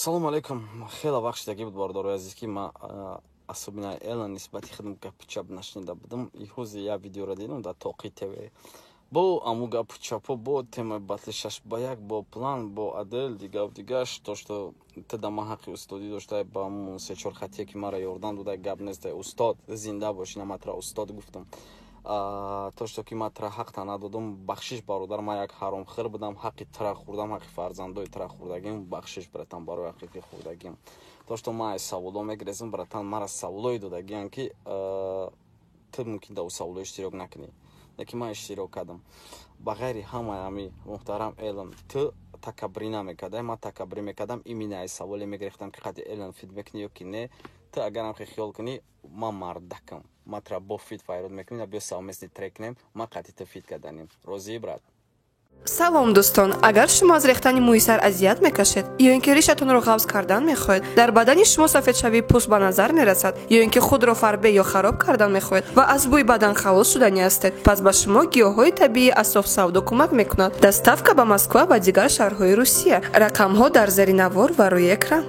Ассалому алайкум. Хеле вақт шудагӣ буд, бародарои азиз, ки ман особенно Элон нисбати худам гапу чап нашнида будам. Ҳози як видеоро дидам дар Тоқи ТВ, бо аму гапу чапо, бо темаи батли 6 ба 1, бо план, бо Адел, дигаву дигаш. То что ту да ман ҳаққи устодӣ доштай, ба аму се-чор хатие ки мара ёрдам додай, гап нестай. Устод, зинда бошӣ. На, ман тура устод гуфтам. То что ки ман тура ҳақта надодам, бахшиш, бародар. Ман як ҳаромхӯр будам, ҳаққи тура хӯрдам, ҳаққи фарзандои тура хӯрдагим. Бахшиш, братан, барои ҳаққи хӯрдагим. То что ман аз саволо мегирезам, братан, мара саволое додагиам, ки ту мумкин дар саволо иштирок накунӣ, лекин ман иштирок кардам. Ба ғайри ҳамаи ҳами, муҳтарам Элон, ту такаббурӣ намекардай, ман такаббурӣ мекардам. Именно аз саволе мегирифтам, ки қади Элон фит мекунӣ ё ки не. Ту агарам хе хиёл кунӣ, ман мардакам, ман тура бо фит файрод мекунем. Биё, совместный трек кунем, ман қати ту фит карданем. Розӣ, брат? Салом, дӯстон! Агар шумо аз рехтани мӯи сар азият мекашед ё ин ки ришатонро ғафз кардан мехоҳед, дар бадани шумо сафедшавии пӯст ба назар мерасад, ё ин ки худро фарбе ё хароб кардан мехоҳед ва аз бӯи бадан халос шудани ҳастед, пас ба шумо гиёҳҳои табиии Асоф Савдо кӯмак мекунад. Доставка ба Москва ва дигар шаҳрҳои Русия. Рақамҳо дар зери навор ва рӯи экран.